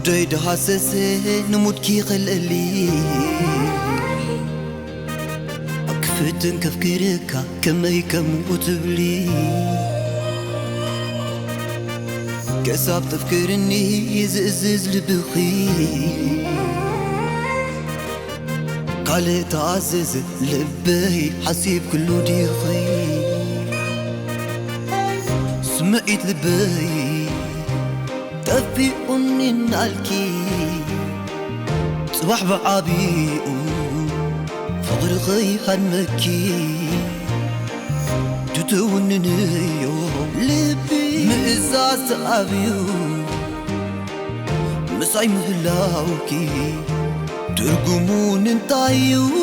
ደይ ደሃሰሰ ንሙድኪ ኸልእሊ ክፍትን ከፍክርካ ከመይ ከምኡ ትብሊ ክሳብ ተፍክርኒ ዝእዝዝ ልብኺ ካልእ ተኣዘዘ ልበይ ሓሲብ ክሉ ዲኺ ስምዒት ልበይ ጠፊኡኒ እናልኪ ጽባሕ ብዓቢኡ ፍቕሪ ኸይሃድመኪ ትትውንንዮ ልቢ ምእዛዝ ተኣብዩ ምሳይ ምህላውኪ ትርጉሙ ንምንታይ እዩ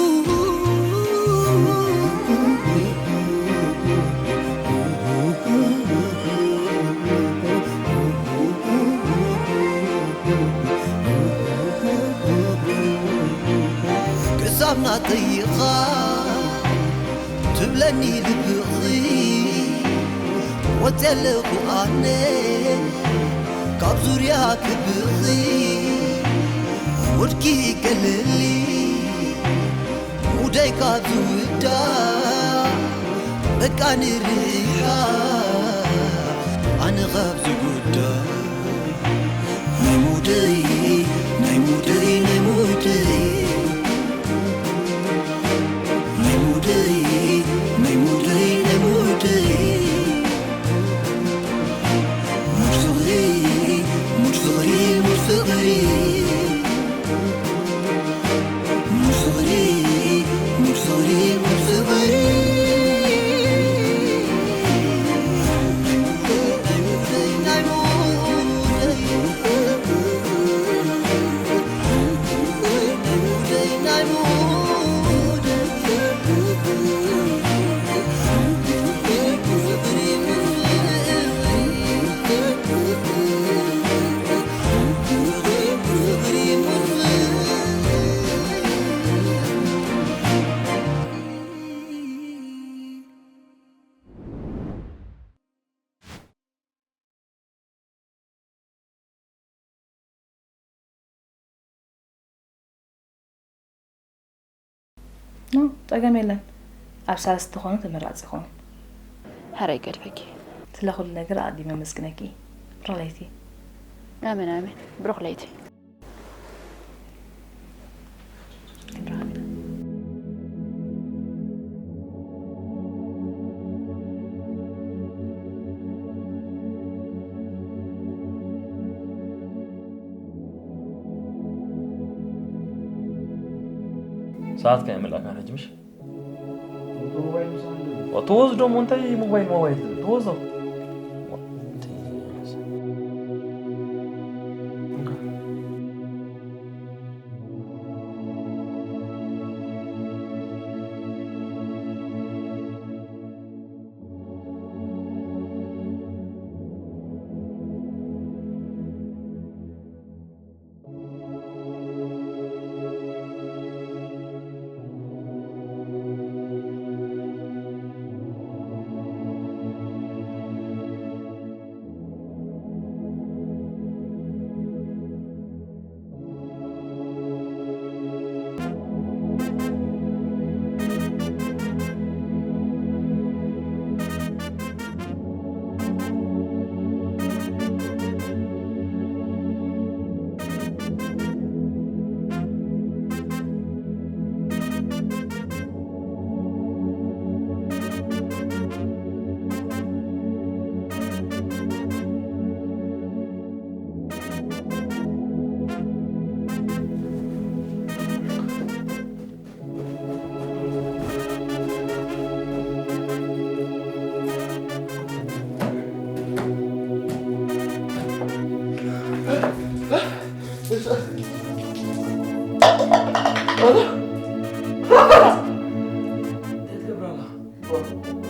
ክሳብ ናተይኻ ትብለኒ ልብኺ ወፅየ ኣለኹ ኣነ ካብ ዙርያ ክብኺ ውድኪ ገለሊ ሙደይ ካብ ዝውዳ በቃ ንርሓቕ ኣነ ካብ ዝጉዳ ናይ ሙደይ ናይ ሙደይ ናይ ሙደይ ናይ ሙደይ ናይ ሙደይ ናይ ሙደይ ሙድ ፍቕሪ ሙድ ፍቕሪ ሙድ ፍቕሪ ኖ ጸገም የለን። ኣብ ሳልስቲ ኾኑ ተመራጺ ኾኑ። ሕራይ ገድፈኪ። ስለ ኩሉ ነገር ኣቐዲመ ኣመስግነኪ። ብሩኽ ለይቲ። ኣሜን ኣሜን። ብሩኽ ለይቲ። ሰዓት ከ የመልኣካን ሕጂ ምሽ? ትወስዶም እንታይ ሞባይል ሞባይል ትወስዶ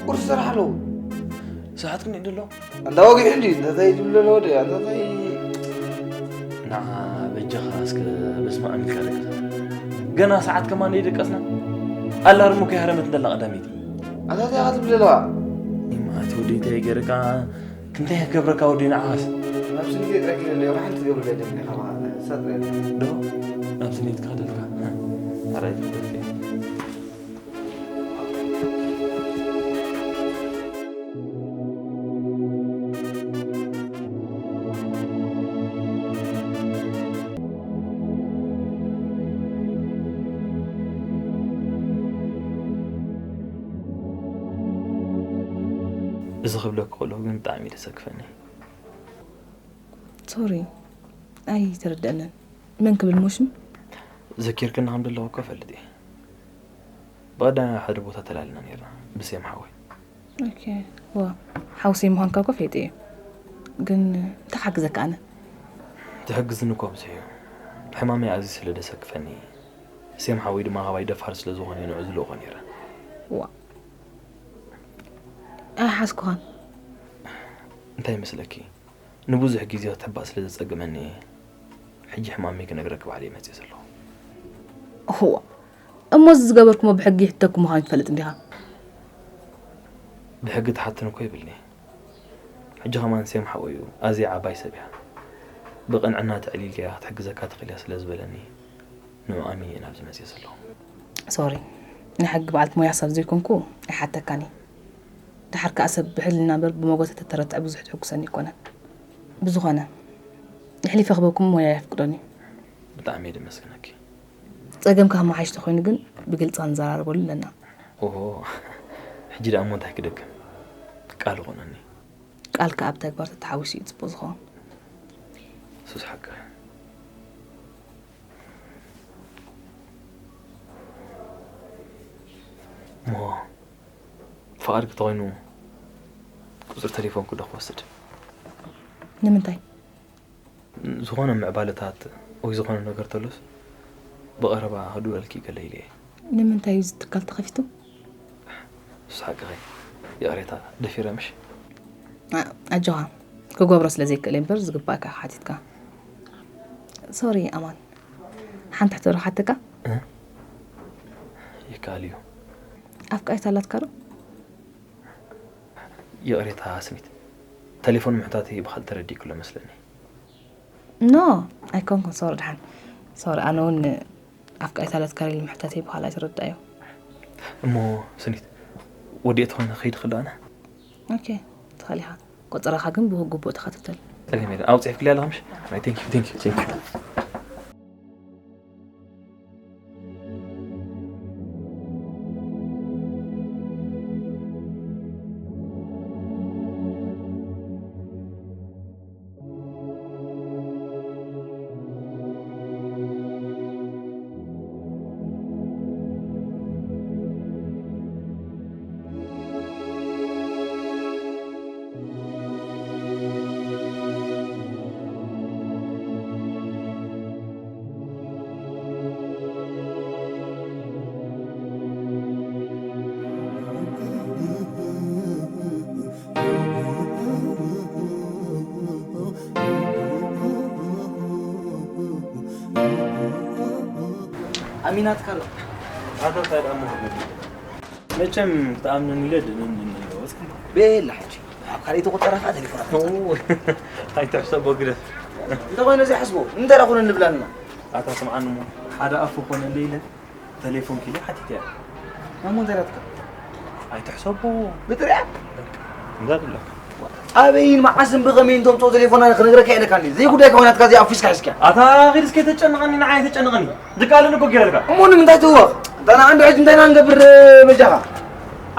ቁርሲ ሰራሕ ኣለዉ ሰዓት ክንዲ ኣሎ ኣንታ ወጊሑ እንዲ እንታይ ዝብሎ ኣለዎ ደ ኣንታ እንታይ ንዓ በጃኻ እስከ በስመ ኣብ ኢልካ ደቅሳ ገና ሰዓት ከማን ደይደቀስና ኣላርም እኮ ይሃረመት እንደላ ቀዳመይቲ ኣንታ እንታይ ኢኻ ትብል ዘለኻ ይማት ወደይታይ ገይርካ ክንታይ ክገብረካ ወደይ ንዓኻስ ናብ ስንጌ ጥራይ ክልለ ሓንቲ ትገብር ገደም ኢኻ ዶ? ኣብዚ ኔት ክኸደልካ። ኣራይ ትኽደልካ። እዚ ክብለኩ ከለኹ ግን ብጣዕሚ እዩ ዘሰክፈኒ። ሶሪ፣ ኣይተረደኣንን። መን ክብል ሞሽም? ዘኪርክና ከም ዘለኹ እኮ እፈልጥ እየ። ብቐዳማይ ሓደ ቦታ ተላልና ነይርና፣ ብሴም ሓወይ። ኦኬ። ዋ፣ ሓውሲ ምዃንካ እኮ ፈይጠ እየ። ግን እንታይ ክሓግዘካ ኣነ? ትሕግዝኒ እኮ ብዙሕ እዩ። ሕማመይ ኣዝዩ ስለ ደሰክፈኒ፣ ሴም ሓወይ ድማ ካባይ ደፋር ስለ ዝኾነ እዩ ንዑ ዝልእኾ ነይረ። ዋ፣ ኣይሓዝኩኻን። እንታይ ይመስለኪ? ንብዙሕ ግዜ ክትሕባእ ስለ ዘጸገመኒ እየ ሕጂ ሕማመይ ክነግረኪ ባዕለይ መጽየ ዘለኹ። እዋ፣ እሞ እዚ ዝገበርኩሞ ብሕጊ ይሕተኩም ምዃኑ ትፈልጥ እንዲኻ? ብሕጊ ትሓትን እኮ ይብልኒ። ሕጂ ከማን ሴም ሓወዩ ኣዝያ ዓባይ ሰብ እያ። ብቕንዕና ተዕሊልካያ ክትሕግዘካ ትኽእል እያ ስለ ዝበለኒ፣ ንዑ ኣሚነ እየ ናብዚ መጽየ ዘለኹ። ሶሪ፣ ናይ ሕጊ በዓልቲ ሞያ ሰብ ዘይኮንኩ ኣይሓተካን እየ። ደሓር ከኣ ሰብ ብሕልና እምበር ብመጎተ ተተረትዐ ብዙሕ ትሕጉሰኒ ኣይኮነን። ብዝኾነ፣ የሕሊፈ ክበኩም ሞያ የፍቅዶን እዩ። ብጣዕሚ እየ ደመስግነኪ። ጸገምካ ከመሓይሽ ተኾይኑ ግን ብግልጺ ክንዘራረበሉ ኣለና። ኦሆ፣ ሕጂ ደኣ እሞ እንታይ ክደግም? ቃል ኾነኒ። ቃልካ ኣብ ተግባር ተተሓዊሱ እዩ ጽቡቕ ዝኸውን። ሱስ ሓቅኻ። እሞ ፍቓድኪ ተኾይኑ ቁጽሪ ተሌፎንኪ ዶ ክወስድ? ንምንታይ? ዝኾነ ምዕባለታት ወይ ዝኾነ ነገር ተሎስ ብቐረባ ክድውለልኪ ገለ ኢለ እየ። ንምንታይ እዩ እዚ ትካል ተኸፊቱ? ንሱ ሓቅኺ። ይቕሬታ፣ ደፊረ ምሽ? ኣ-፣ ኣጆኻ። ክገብሮ ስለ ዘይክእል እምበር ዝግባእካ ሓቲትካ። ሶሪ ኣማን። ሓንቲ ሕቶ ዶ ሓተካ? እ? ይከኣል እዩ። ኣፍቃሪት ኣላትካ ዶ? ይቕሬታ ስኒት። ተሌፎን ምሕታተይ ብኻልእ ተረዲእክሎ መስለኒ። ኖ፣ ኣይኮንኩን። ሶሪ ደሓን። ሶሪ፣ ኣነ እውን ኣፍቃሪት ኣለትካ ኢሉ ምሕታተይ ብኻልእ ኣይተረዳእዮ። እሞ ስኒት፣ ወዲኤ ተኾይነ ክኸይድ ክእል ኣነ? ኦኬ፣ ትኽእል ኢኻ። ቆጸራኻ ግን ብግቡእ ተኸታተል። ጸገም የለን። ኣብኡ ጽሒፍክለይ ኣለኻ ምሽ? ኣይ፣ ቴንክ ዩ፣ ቴንክ ዩ፣ ቴንክ ዩ። ኣሚናትካ ኣሎ። ኣታ እንታይ ደኣ እሞ ክትነግር? መቸም ክትኣምነኒ ኢለ ድንን ድንን ኢለ ወጽኩ። ቤላ ሕጂ ኣብ ካልኣይቲ ቁጠራ ከዓ ተሌፎን ኣትመጽእ። ኦ፣ ኣይትሕሰቦ ግደፍ። እንተኾይኑ ዘይሓስቦ፣ እንታይ ደኣ ኩነ ንብላልና? ኣታ ስምዓኒ እሞ፣ ሓደ ኣፉ ኮነለይ ኢለ ተሌፎን ኪለ ሓቲተያ። እሞ እንታይ ናትካ? ኣይትሕሰቦ። ብጥሪያ? እንዳብለካ። ኣበይን መዓስን ብኸመይን ተምጽኦ ተሌፎና ክነግረካ ኢለካ እንዴ? ዘይጉዳይ ከሆናትካ እዚኣ ኣፊስካ ሒዝካ። ኣታ ኺድ እስከ ተጨንቐኒ፣ ንዓይ ተጨንቐኒ። ድቃልን እኮ ጌረልካ። እሞ ንምንታይ ትህወኽ? ኣታ ንዓንዱ ሕጂ እንታይ ኢና ንገብር በጃኻ?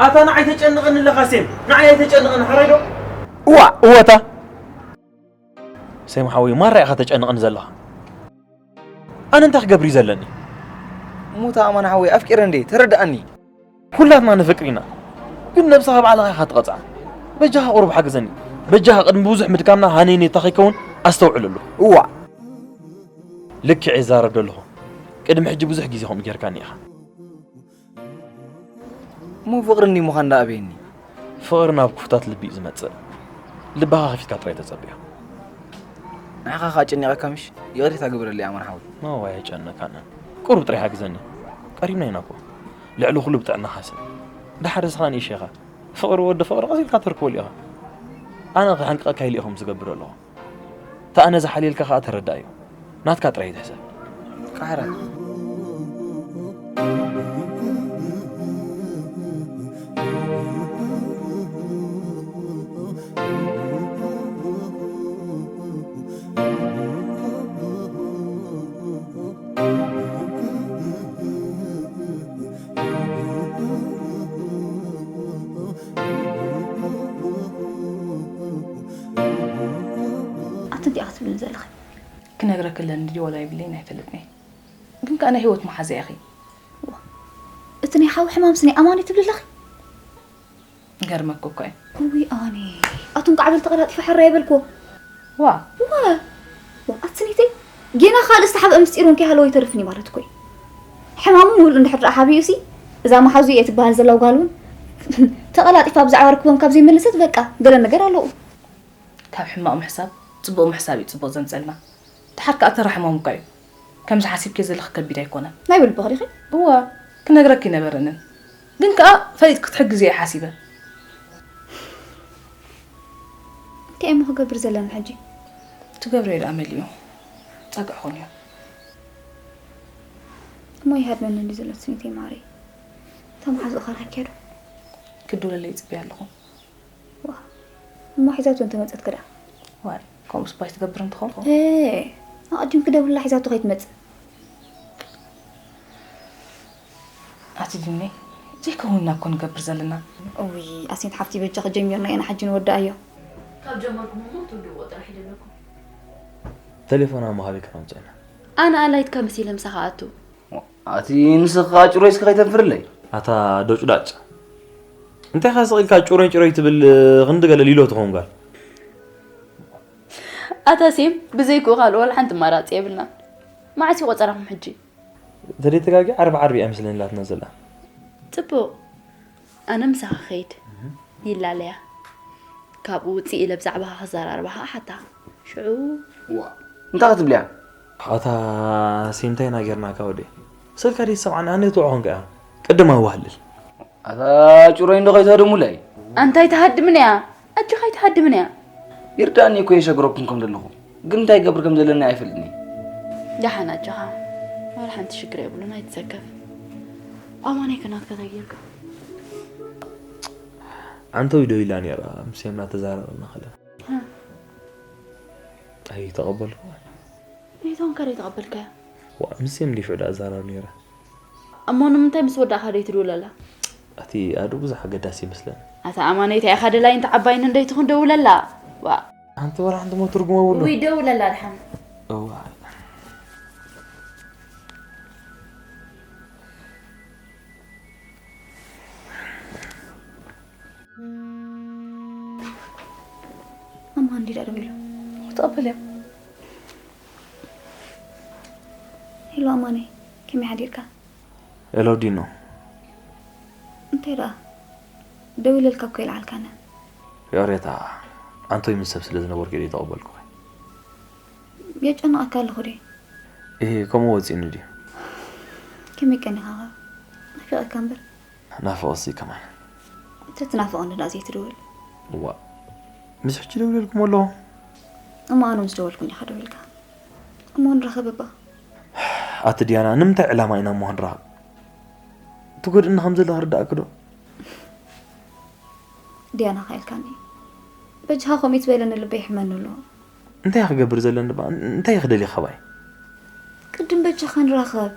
ኣታ ንዓይ ተጨንቐኒ ኣለኻ ሴም። ንዓይ ኣይተጨንቐኒ፣ ሕራይ ዶ? እዋ፣ እወታ። ሴም ሓወይ፣ ማራ ኢኻ ተጨንቐኒ ዘለኻ። ኣነ እንታይ ክገብር እዩ ዘለኒ? ሙታ ኣማን ሓወይ፣ ኣፍቂረ እንዴ? ተረድኣኒ። ኩላትና ንፍቅር ኢና። ግን ነብስኻ ባዕልኻ ኢኻ ትቐጽዓ። በጃኻ ቁሩብ ሓግዘኒ። በጃኻ ቅድሚ ብዙሕ ምድካምና ሃነይነይታ ከይከውን ኣስተውዕለሉ። እዋ። ልክዕ ይዛረብ ዘለኹ። ቅድሚ ሕጂ ብዙሕ ግዜ ከምኡ ጌርካኒ ኢኻ። እሞ ፍቕሪ እንዲ ምዃን ደኣ ኣበየኒ? ፍቕሪ ናብ ክፉታት ልቢ እዩ ዝመጽእ። ልብኻ ከፊትካ ጥራይ ተጸብዮ። ንዓኻ ከኣ ጨኒቐካ ምሽ? ይቕሬታ ግበረለይ ኣማን ሓወይ። ኖ፣ ኣይጨነካንን። ቁሩብ ጥራይ ሓግዘኒ። ቀሪብና ኢና እኮ። ልዕሊ ኩሉ ብጥዕናኻ ስን። ደሓር እስኻ ንእሽኻ። ፍቕሪ ወዲ ፍቕሪ ቀስ ኢልካ ተርክበሉ ኢኻ። ኣነ ክሕንቅቐካ ኢለ ኢኹም ዝገብር ኣለኹ። እታ ኣነ ዝሓልየልካ ከኣ ተረዳእዮ። ናትካ ጥራይ ትሕሰብ። ቃሕራ። ኣቲ እንታይ ኢኻ ትብልኒ ዘለኺ? ክነግረኪ ኣለኒ ድዩ ዋላ የብለይን ኣይፈልጥን እየ። ግን ከኣ ናይ ህይወት መሓዛ ኢኺ። እቲ ናይ ሓው ሕማምስ ናይ ኣማን እዩ ትብሊ ኣለኺ? ገርመኪ እኮ እዩ። እውይ ኣነ ኣቱን ቃዕበል ተቐላጢፈ ሕራይ በልክዎ። ዋ። ዋ። ዋ ኣቲ ስኒተይ ጌና ካልእ ዝተሓብአ ምስጢር እውን ከይሃለዎ ኣይተርፍን እዩ ማለት እኮ እዩ። ሕማሙ ምሉእ እንድሕር ደኣ ሓቢኡሲ እዛ መሓዙ እየ ትበሃል ዘላ ጓል እውን ተቐላጢፋ ብዛዕባ ርክቦም ካብ ዘይመለሰት በቃ ገለ ነገር ኣለዎ። ካብ ሕማቕ ምሕሳብ ጽቡቕ ምሕሳብ እዩ ጽቡቕ ዘምጸልና። ድሓር ከኣ ተራ ሕማም እኳ እዩ። ከምዚ ሓሲብኪ ዘለኺ ከቢድ ኣይኮነን። ናይ ብልብኺ ዲኺ? እወ፣ ክነግረኪ ኣይነበረንን። ግን ከኣ ፈሊጥኪ ክትሕግዚ እየ ሓሲበ። እንታይ እሞ ክገብር ዘለኒ ሕጂ? ትገብርዮ ደኣ መሊኡ። ጸግዒ ኾንዮ። እሞ ይሃድመኒ እንዲ ዘሎ ስኒተይ ማረይ። እታ መሓዝኡ ከ ረኺብክያ ዶ? ክድውለለይ ይጽበያ ኣለኹ። ዋ፣ እሞ ሒዛቶ እንተመጸትኪ ደኣ? ዋይ፣ ከምኡስ ባይ ትገብር እንትኾን። ኤ፣ ኣቐዲምኪ ደውልላ ሒዛቶ ከይትመጽእ። ኣቲ ዲነይ፣ ዘይከውን ኢና እኮ ንገብር ዘለና። እውይ፣ ኣሴንት ሓፍቲ በጃኺ ጀሚርና ኢና ሕጂ ንወድኣዮ። ካብ ጀመርኩም እሞ ትውድእዎ ጥራሕ ይደለኩም። ተሌፎና መሃቢ ክነምጽኦ ኢና። ኣነ ኣላይትካ መሲለ ምሳኻ ኣቱ። ኣቲ ንስኻ ጭሮይ እስከ ከይተንፍርለይ። ኣታ ዶጭዳጭ። እንታይ ኻ ስቕ ኢልካ ጭሮይ ጭሮይ ትብል ክንዲ ገለ ሊሎ ትኸውን ጋል። ኣታ ሴም ብዘይክኡ ካልእ ዋላ ሓንቲ ኣማራጺ የብልናን። መዓስ እዩ ቆጸራኹም ሕጂ? ተደይተጋጊ ዓርቢ ዓርቢ እያ መስለኒ ላትና ዘላ። ጽቡቕ። ኣነ ምሳኻ ኸይድ። ይላለያ። ካብኡ ውጽእ ኢለ ብዛዕባኻ ክዘራረባ ኸኣ ሓታ። ሽዑ ዋ፣ እንታይ ክትብልያ? ኣታ ሴም እንታይ ኢና ጌርናካ ወደይ? ስልካ ደይትሰምዓኒ ኣነ ትውዖ ኾንካ እያ። ቅድም ኣዋህልል። ኣታ ጭሮይ እንዶ ከይትሃድሙለይ። ኣንታ ኣይትሃድምን እያ። ኣጆኻ ኣይትሃድምን እያ። ይርዳእኒ እኮ የሸግረኩም ከም ዘለኹ። ግን እንታይ ገብር ከም ዘለኒ ኣይፈልጥን እየ። ደሓን ኣጆኻ። ዋላ ሓንቲ ሽግር የብሉን ኣይትሰከፍ። ኣማነይ ከ ናትካ እንታይ ጌርካ? ዓንተው ኢዶ ኢላ ነይራ፣ ምስ ሴም እናተዛረብና ከለና። ሃ። ኣይተቐበልኩ። ነይቶም ከ ዘይተቐበልካያ? ዋ፣ ምስ ሴም እንዲ ሽዑ ደኣ እዛረብ ነይረ። እሞ ንምንታይ ምስ ወዳእኻ ዘይትድውለላ? ኣቲ ኣዱ ብዙሕ ኣገዳሲ ይመስለኒ። ኣታ ኣማነይ፣ እንታይ ኢኻ ደላይን ተዓባይን እንዶ ኣይትኹን ደውለላ። ዋ። ሓንቲ ወላ ሓንቲ እሞ ትርጉም የብሉ። ውይ፣ ደውለላ ደሓን። እዋ። ኣማን ዲዳ ደዊሉ። ተቐበልያ። ሄሎ ኣማነይ፣ ከመይ ሓዲርካ? ሄሎ ዲኖ። እንታይ ደኣ? ደዊለልካ እኮ ይልዓልካነ። ፊዮሬታ፣ ኣንቶይ ምስ ሰብ ስለ ዝነበርኩ እየ ዘይተቐበልኩኺ። የጨንቐካ ኣለኹ ድየ? እሂ፣ ከምኡ ወጺኡኒ ድዩ? ከመይ ቀኒኻኸ? ናፊቐካ እምበር። ናፍቖትሲ ከማይ። እንተትናፍቐኒ ደኣ ዘይትድውል። እዋእ፣ ምስ ሕጂ ደዊለልኩም ኣለኹ። እሞ ኣነ ምስ ደወልኩ እንዲኻ ደዊልካ። እሞ ንራኸብ እባ። ኣቲ ዲያና፣ ንምንታይ ዕላማ ኢና እሞ ክንራኸብ? ትጎድእኒ ከም ዘለኺ ርዳእኪ ዶ? ዲያና፣ ኸ ኢልካኒ? በጃኻ ከምኡ ትበለኒ ልበይ ይሕመኒ ኣሎ። እንታይ ክገብር ዘለኒ እባ? እንታይ ክደሊ ካባይ? ቅድም በጃኻ ንራኸብ።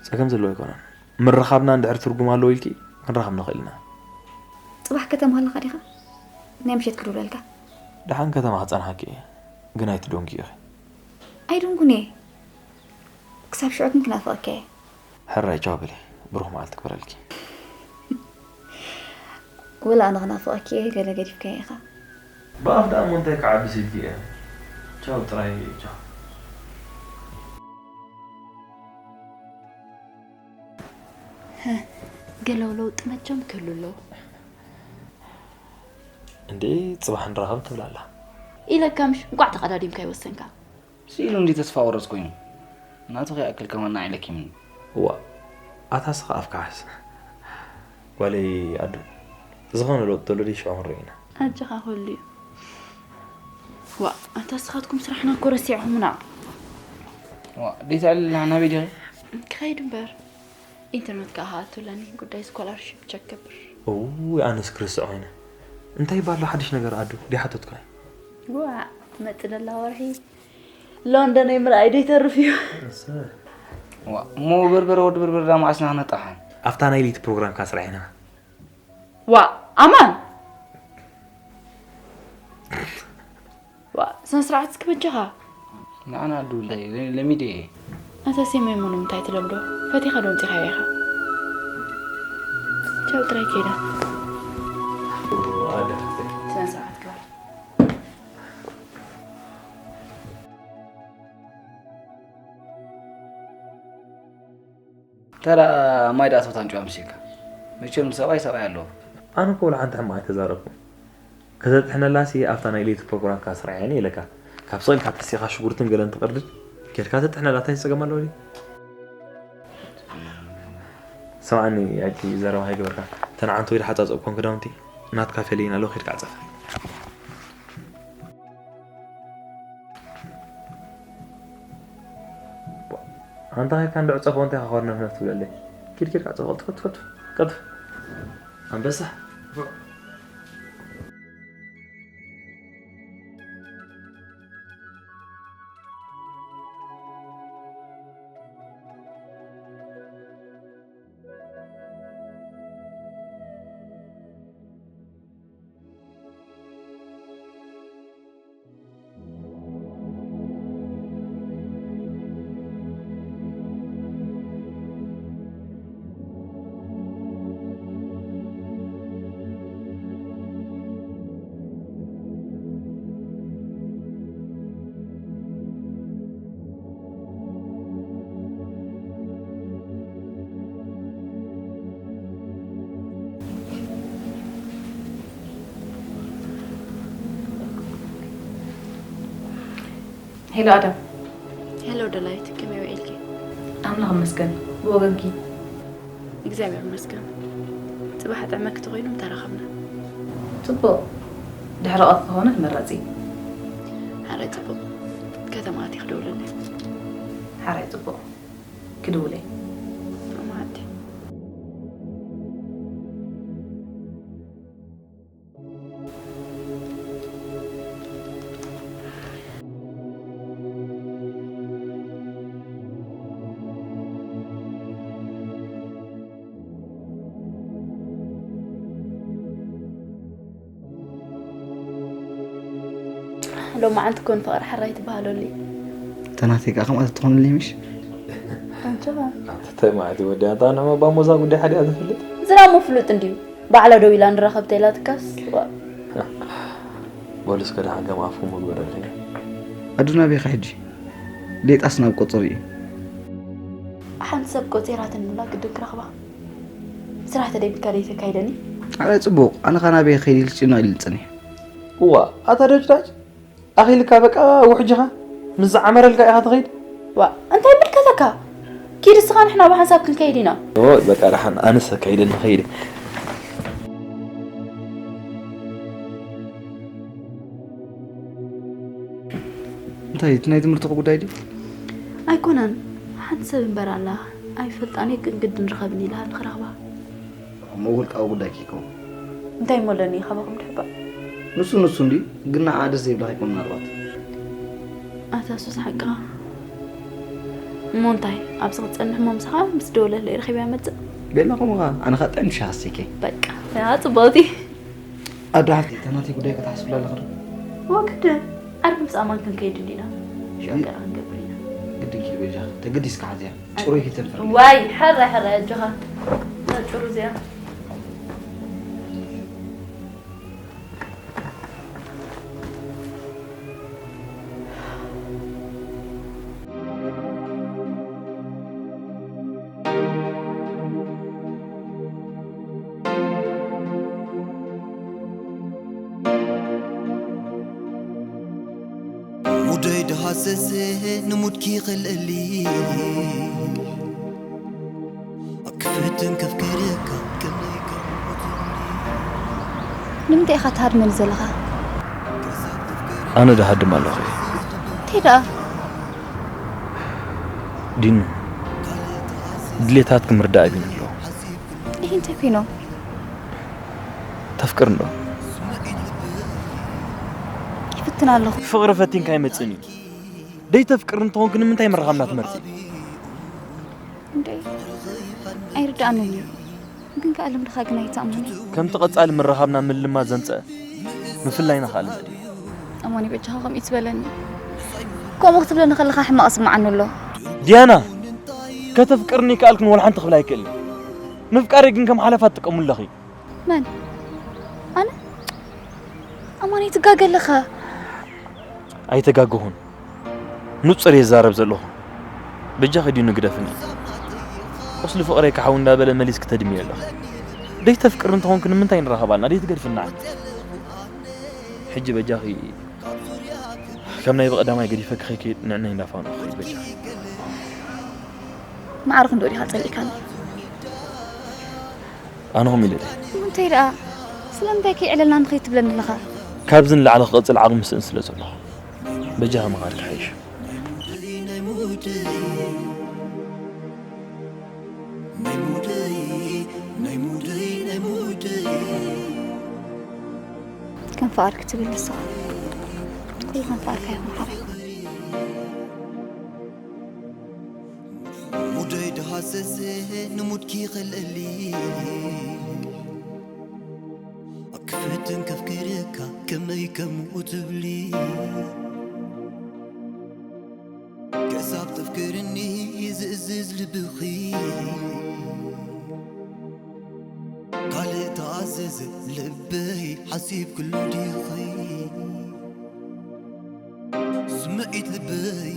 ጸገም ዘለዎ ኣይኮነን። ምርኻብና እንድሕር ትርጉም ኣለዎ ኢልኪ፣ ክንራኸብ ንኽእል ኢና። ጽባሕ ከተማ ኣለኻ ዲኻ? ናይ ምሸት ክድውለልካ። ደሓን ከተማ ክጸንሓኪ እየ፣ ግን ኣይትደንጉ ኢኺ። ኣይደንጉን እየ። ክሳብ ሽዑ ግን ክናፍቐካ እየ። ሕራይ ቻው በሊ፣ ብሩኽ መዓልቲ ክበረልኪ። ወላ ኣነ ክናፍቐኪ እየ፣ ገለ ገዲፍካዮ ኢኻ። ብኣፍ ደኣ እሞ እንታይ ክዓብስ ኢልኪ እየ። ቻው ጥራይ ቻው። ገለ ለውጢ መቸም ክህሉ ኣለዎ። እንዴ ጽባሕ ንራኸብ ትብል ኣላ። ኢለካ ምሽ፣ እንቋዕ ተቐዳዲምካ ይወሰንካ። ስኢሉ እንዲ ተስፋ ቆረጽ ኮይኑ። ናቱ ከይኣክል ከማና ኢለኪምኒ። እዋ፣ ኣታ ስኻ ኣፍካ ሓዝ። ጓለይ ኣዱ፣ ዝኾነ ለውጢ ተሎ ደይ ሽዑ ክንርኢ ኢና። ኣጆኻ ኩሉ እዩ። ዋ፣ ኣንታ ስኻትኩም ስራሕና እኮ ረሲዕኹምና። ዋ፣ ዴታ ኣለና ናበይ ዲኺ? ክኸይድ እምበር። ኢንተርነት ከኣ ክኣቱ ኣለኒ፣ ጉዳይ ስኮላርሺፕ ቸክ ክገብር። እውይ፣ ኣነስ ክርስዕ ኮይነ። እንታይ ይባሎ ሓድሽ ነገር ኣዱ? ዲሓ ትኮይ? ዋ፣ ትመጽእ ደላ ወርሒ ሎንደን ኣይምርኣይ ዶ ይተርፍ እዩ? እሰ። ዋ፣ እሞ በርበረ ወዲ በርበረ ዳ መዓስና ክነጣሓን? ኣብታ ናይ ለይቲ ፕሮግራም ካስራ ኢና። ዋ፣ ኣማን! ዋ፣ ስነ ስርዓት እስኪ በጃኻ። ንዓና ኣዱ እንታይ ለ-፣ ለሚደ እየ። ኣታ ሴማይ እሞ ንምንታይ ትለምዶ? ፈቲኻ ዶ ኣምጺኻዮ ኢኻ? ቻው ጥራይ ከይዳ። ኣደ። ስነ ስርዓት ግበር። ተራ ማይ ደኣ ሰብታ ኣምጪዋ ምሽካ። መቸም ሰብኣይ ሰብኣይ ኣለዎ። ኣነ እኮ ወላ ሓንቲ ሕማቕ ኣይተዛረብኩን። ከተጥሕነላሲ ኣብታ ናይ ለይቲ ፕሮግራምካ ስራሕኒ ኢለካ። ካብ ስቕ ኢልካ ተሲኻ ሽጉርትን ገለን ትቐርድድ፣ ኬድካ ተጥሕነላ እንታይ ጸገም ኣለዎ ድዩ? ስምዓኒ፣ ያኪ ዘረባ ከይገበርካ። እተን ዓንተወይ ዝሓጻጸብኮን ክዳውንቲ ናትካ ፈልየን ኣለዎ፣ ኬድካ ዓጸፍ። ኣንታ ኸይድካ እንድዕ ጸፎ እንታይ ኸኾር ነፍነፍ ትብለለይ? ኪድ ኪድ ቃ ጸፎ፣ ቀልጥፍ፣ ቀልጥፍ፣ ቀልጥፍ። ኣንበሳ። ሄሎ ኣዳም። ሄሎ ደላይት፣ ከመይ ውዒልኪ? ኣምላኽ ይመስገን። ብወገንኪ? እግዚኣብሔር ይመስገን። ጽባሕ ጥዕመኪ ተኾይኑ ምተራኸብና። ጽቡቕ። ድሕሪ ቀትሪ ተኾነ ተመራጺ። ሓራይ ጽቡቕ። ከተማ ኣትየ ክደውለለይ። ሓራይ ጽቡቕ። ክድውለይ። እሞ ኣቲ። ሎማዓንቲ ኮን ፍቕሪ ሕራይ ትበሃለሉ እዩ። ተናተይ ከኣ ከምኣ ተትኾንለይ ምሽ? ኣንቺ ኸ? ኣንተ ታይ ማለት እዩ ወዲ? ኣንታ ንዕማ ባሞዛ ጉዳይ ሓደ እያ ትፈልጥ? ዝራሞ ፍሉጥ እንድዩ። ባዕላ ደው ኢላ ንራኸብ ተኢላትካስ፣ ዋ። በሉ እስከ ደሓን ከም ኣፍኩም ምግበረለይ። ኣዱና ቤኻ ሕጂ? ሌጣስ ናብ ቆጸር እዩ። ሓንቲ ሰብ ቆጺራትኒ ብላ ግድን ክረኽባ። ስራሕ ተደይብካ ደይተካይደኒ? ኣረ ጽቡቕ፣ ኣነ ኸኣ ናበይ ከይድ ኢልክጭና ኢሉ ዝጸኒሕ። እዋ፣ ኣታ ደጅዳጅ፣ ኣኺልካ በቃ ውሕጅኻ ምስ ዝዓመረልካ ኢኻ ትኸይድ። ዋ፣ እንታይ ይምልከተካ? ኪድ እስኻ፣ ንሕና ብሓንሳብ ክንከይድ ኢና። ኦ፣ በቃ ደሓን፣ ኣነስ ከይደ ንኸይድ። እንታይ፣ እቲ ናይ ትምህርትኹ ጉዳይ ድዩ? ኣይኮነን፣ ሓንቲ ሰብ እምበር ኣላ፣ ኣይፈልጣን እየ፣ ግን ግድን ርኸብኒ ኢላሃኒ ክረኽባ። እሞ ውልቃዊ ጉዳይ ከይከውን። እንታይ እሞ ኣለኒ ካባኹም ድሕባእ? ንሱ ንሱ እንድዩ፣ ግን ንዓ ደስ ዘይብላ ከይኮን ምናልባት። ኣታ ሱስ ሓቅኻ። እሞ እንታይ፣ ኣብዚ ክትጸንሕ እሞ ምሳኻ ምስ ደወለለይ ረኺበያ መጽእ? ቤላ ከምኡ ኸኣ፣ ኣነ ኸኣ ጥዕም ሻህ ኣስተይከ። በቃ፣ ያ ጽቡቕቲ። ኣዶ ሓፍተይ፣ እታ ናተይ ጉዳይ ክትሓስብላ ኣለኺ ዶ? ወግደ፣ ዓርቢ ምስ ኣማን ክንከይድ እንዲና። ሽዑ ይ- ገና ክንገብር ኢና። ግድን ኪድ በጃኺ፣ ተገዲስካ ሓዝያ። ጭሩይ ኪተን ፈርዲ። ዋይ፣ ሕራይ፣ ሕራይ፣ ኣጆኻ። እዛ ጭሩ እዚኣ። ሙደይ ደሃሰሰ ንሙድኪ ይኽልእሊ። ኣብ ክፍትን ከፍ ከይልካ ከመይ ከም ሞትኒ። ንምንታይ ኢኻ ትሃድመኒ ዘለኻ? ኣነ ድሃድም ኣለኹ። እንታይ ደኣ? ዲኑ፣ ድሌታትኪ ምርዳእ ኣቢኒ ኣለኹ። ይህ እንታይ ኮይኖም? ተፍቅሪ እንዶ? ይፍትን ኣለኹ። ፍቕሪ ፈቲንካ ኣይመጽእን እዩ። ደይ ተፍቅሪ እንተኾንኪ ንምንታይ ምርኻብና ትመርጺ? እንደ ኣይርዳእንን እዩ። ግን ከኣ ልምድኻ ግን ኣይትኣምኖን እዩ። ከምቲ ቀጻሊ ምርኻብና ምልማ ዘምጸ ምፍላይና ከኣ ልምድ እዩ። ኣማኒ በጃኻ ከምኡ ትበለኒ። ከምኡ ክትብለኒ ከለኻ ሕማቕ ስምዓኒ ኣሎ። ዲያና፣ ከተፍቅርኒ ከኣልክን ወላ ሓንቲ ክብል ኣይክእልን። ምፍቃረይ ግን ከም ሓለፋ ትጥቀሙ ኣለኺ። መን? ኣነ? ኣማኒ ትጋገ ኣለኻ። ኣይተጋገኹን። ንጹር እየ ዝዛረብ ዘለኹ። በጃኺ ዲኑ ግደፍኒ። ቁስሊ ፍቕረይ ክሓዊ እንዳበለ መሊስኪ ተድምዮ ኣለኺ። ደይ ተፍቅሪ እንተኾንኪ ንምንታይ ንራኸባልና? ደይ ትገድፍና? ሕጂ በጃኺ ከም ናይ ብቐዳማይ ገዲፈኪ ከይከይድ ንዕነይ እንዳፋንኹ ኸይድ በጃኺ። ማዕረ ክንዶ ዲኻ ጸሊእካኒ? ኣነ ኹም ኢለ ድየ? እንታይ ደኣ? ስለምንታይ ከይዕለልና ንኸይድ ትብለኒ ኣለኻ? ካብዚ ንላዕሊ ክቐጽል ዓቕሚ ስእን ስለ ዘለኹ በጃኻ ምኻድካ ሓይሽ። ከም ፍቓድክ ትብል ንስኻ። ኩሉ ከም ፍቓድካ ይኹን ሓራይ። ሙደይ ድሃሰሰ ንሙድኪ ኸልእሊ ክፍትን ከፍክርካ ከመይ ከምኡ ትብሊ ክሳብ ተፍክርኒ ዝእዝዝ ልብኺ ካልእ ተኣዘዘ ልበይ ሓሲብ ክሉ ዲኺ ስምዒት ልበይ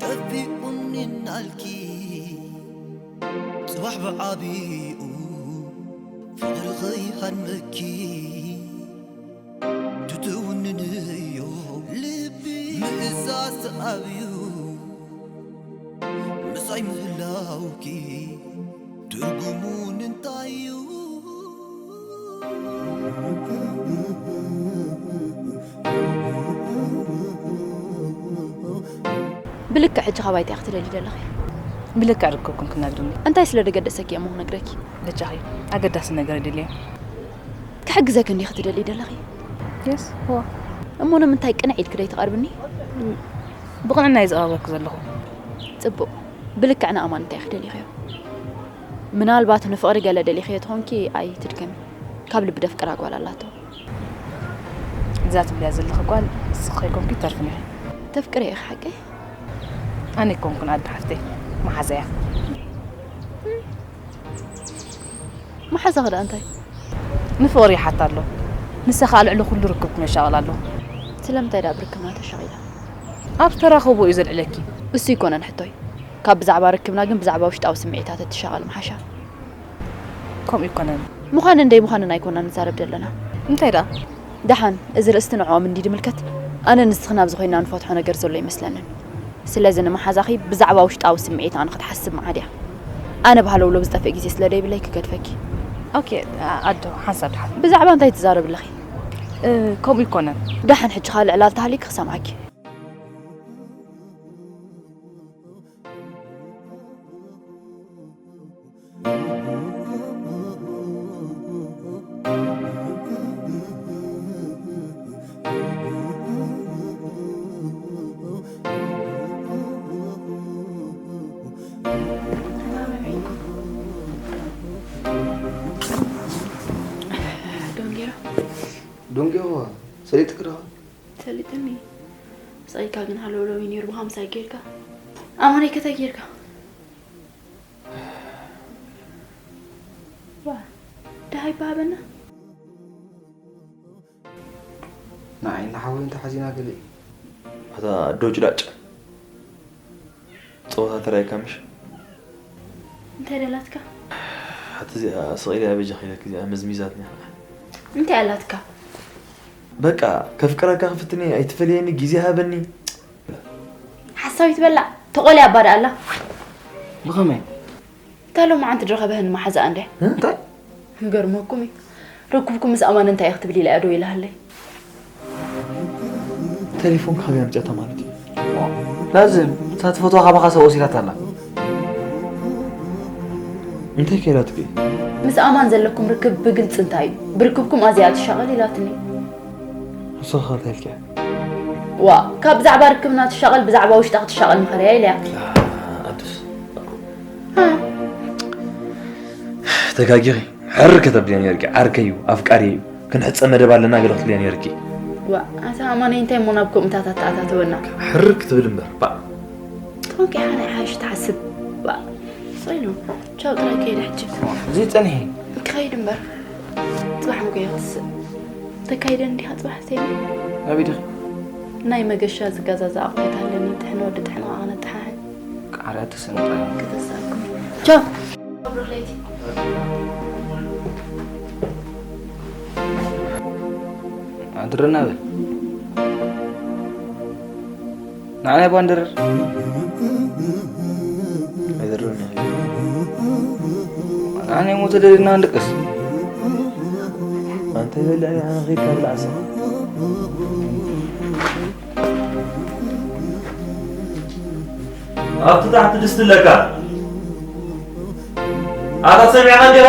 ጠፊኡኒ እናልኪ ጽባሕ ብዓቢኡ ፍቕሪ ኸይሃድመኪ ትትውንንዮ ልቢ ምእዛዝ ተኣብዩ ምሳይ ምህላውኪ ትርጉሙ ንምንታይ እዩ? ብልክዕ ሕጂ ካባይ እንታይ ክትደሊ ደለኺ? ብልክዕ ርክብኩም ክነግርኒ። እንታይ ስለ ደገደሰኪ እሞ ክነግረኪ? በጃኺ ኣገዳሲ ነገር ይደልየ። ክሕግዘኪ እንዲኺ ትደሊ ደለኺ? የስ ዋ እሞ ንምንታይ ቅንዕ ኢልኪ ደይ ትቐርብኒ? ብቕንዕና እየ ዝቐርበኪ ዘለኹ። ጽቡቕ። ብልክዕ ንኣማን እንታይ ኢኺ ደሊኽዮ? ምናልባት ንፍቕሪ ገለ ደሊኽዮ ተኾንኪ ኣይትድከሚ። ካብ ልቢ ደፍቅራ ጓል ኣላቶ። እዛ ትብልያ ዘለኺ ጓል ንስኺ ከይኮንኪ ትተርፍኒ ኢኺ። ተፍቅሪ ኢኺ ሓቀይ? ኣነ ኣይኮንኩን ኣደ ሓፍተይ፣ መሓዛ እያ። መሓዛኺ ደኣ እንታይ? ንፍቕሪ ይሓታ ኣሎ። ንሳ ኸኣ ልዕሊ ኩሉ ርክብኩም የሻቕላ ኣሎ። ስለምንታይ ደኣ ብርክብና ተሻቒላ? ኣብ ዝተራኸቦ እዩ ዘልዕለኪ። እሱ ኣይኮነን ሕቶይ። ካብ ብዛዕባ ርክብና ግን ብዛዕባ ውሽጣዊ ስምዒታት እትሻቐል ምሓሻ። ከምኡ ኣይኮነን። ምዃንን ደይ ምዃንን ኣይኮናን ንዛረብ ዘለና። እንታይ ደኣ? ደሓን፣ እዚ ርእስቲ ንዕኦም እንዲ ድምልከት፣ ኣነ ንስኽን ኣብዚ ኮይና ንፈትሖ ነገር ዘሎ ኣይመስለንን። ስለዚ ንመሓዛኺ ብዛዕባ ውሽጣዊ ስምዒታ ንክትሓስብ መዓድ እያ። ኣነ ብሃለውለው ዝጠፍእ ግዜ ስለ ደይብለይ ክገድፈኪ። ኦኬ፣ ኣዶ ሓንሳብ ደሓን። ብዛዕባ እንታይ ትዛረቢ ኣለኺ? እ፣ ከምኡ ኣይኮነን። ደሓን፣ ሕጂ ኸኣ ልዕላል ተሃሊኪ ክሰምዓኪ። ዶንጌራ ዶንጌዋ ሰሊጥኪ ዶ? ሰሊጥኒ። ብጸይካ ግን ሃለውለው እዩ ነይሩ ብሃምሳይ ጌርካ። ኣማነይ ከታይ ጌርካ? ዋ፣ ደሃይ ይበሃበና። ንዓይ ንሓወይ እንተሓዚና ገለ እዩ። ኣታ ኣዶ ጭላጭ ጸወታ ተራይካ ምሽ? እንታይ ደላትካ? ሓቲ እዚኣ ስቕ ኢለ ኣበጃ ኸይለክ እዚኣ መዝሚዛትኒ። እንታይ ኣላትካ? በቃ ከፍቅረካ ክፍትኒ ኣይትፈልየኒ ግዜ ሃበኒ። ሓሳዊት በላ ተቆልያ ኣባዳ ኣላ። ብኸመይ? እታ ሎማዓንቲ ዝረኸበህን መሓዛኣ እንድያ። እንታይ? ክገርመኩም እዩ። ርኩብኩም ምስ ኣማን እንታይ ኢኺ ትብል ኢላ እያ ደው ኢላሃለይ። ቴሌፎን ካበይ ኣምፅኣታ ማለት እዩ? ላዝም፣ እታ ትፈትዋ ካባኻ ሰብ ወሲዳታ ኣላ። እንታይ ከይዳትኪ? ምስ ኣማን ዘለኩም ርክብ ብግልፂ እንታይ እዩ? ብርክብኩም ኣዝያ ትሻቐል ኢላትኒ። ንስኻ እንታይ ኢልኪያ? ዋ፣ ካብ ብዛዕባ ርክብና ትሻቐል ብዛዕባ ውሽጣ ክትሻቐል ምኸረያ ኢለያ። ኣዱስ ተጋጊኺ። ሕር ከተብልያ ነርኪ። ዓርከይ እዩ፣ ኣፍቃሪ እዩ፣ ክንሕፀ መደብ ኣለና ገለ ክትብልያ ነርኪ። ዋ፣ ኣታ ኣማነይ እንታይ እሞ ናብ ከምኡታት ኣተኣታተወና? ሕር ክትብል እምበር። ባ ተወቂሓ ናይ ሓሽ ትሓስብ። ዋ፣ ስቕ ኢሉ። ቻው፣ ጥራይ ከይደ ሕጂ። እዚ ጸንሒ። ክኸይድ እምበር። ጽባሕ ምጎየ ክትስእ። ተካይደ እንዲኻ ጽባሕ ሴሚ። ኣበይ ዲኺ? ናይ መገሻ ዝገዛዛ ኣቑሑት ኣለኒ። ጥሕን ወዲ ጥሕን ኸዓ ክነጠሓሕን። ቃርያ ተሰንጣ። ከተሳኩም። ቻው። ኣብሩኽ ለይቲ። ኣድረና በል። ንዓናይ ባንደረር። ኣይደረና። ንዓናይ ሞተ ደድና ንድቅስ። ኣንተ በልዕ ንዓና ኸይድካ ብላዕ ሰ ኣብቲ ታሕቲ ድስቲ ኣለካ። ኣታ ሰሚዕኻ እንዲኻ?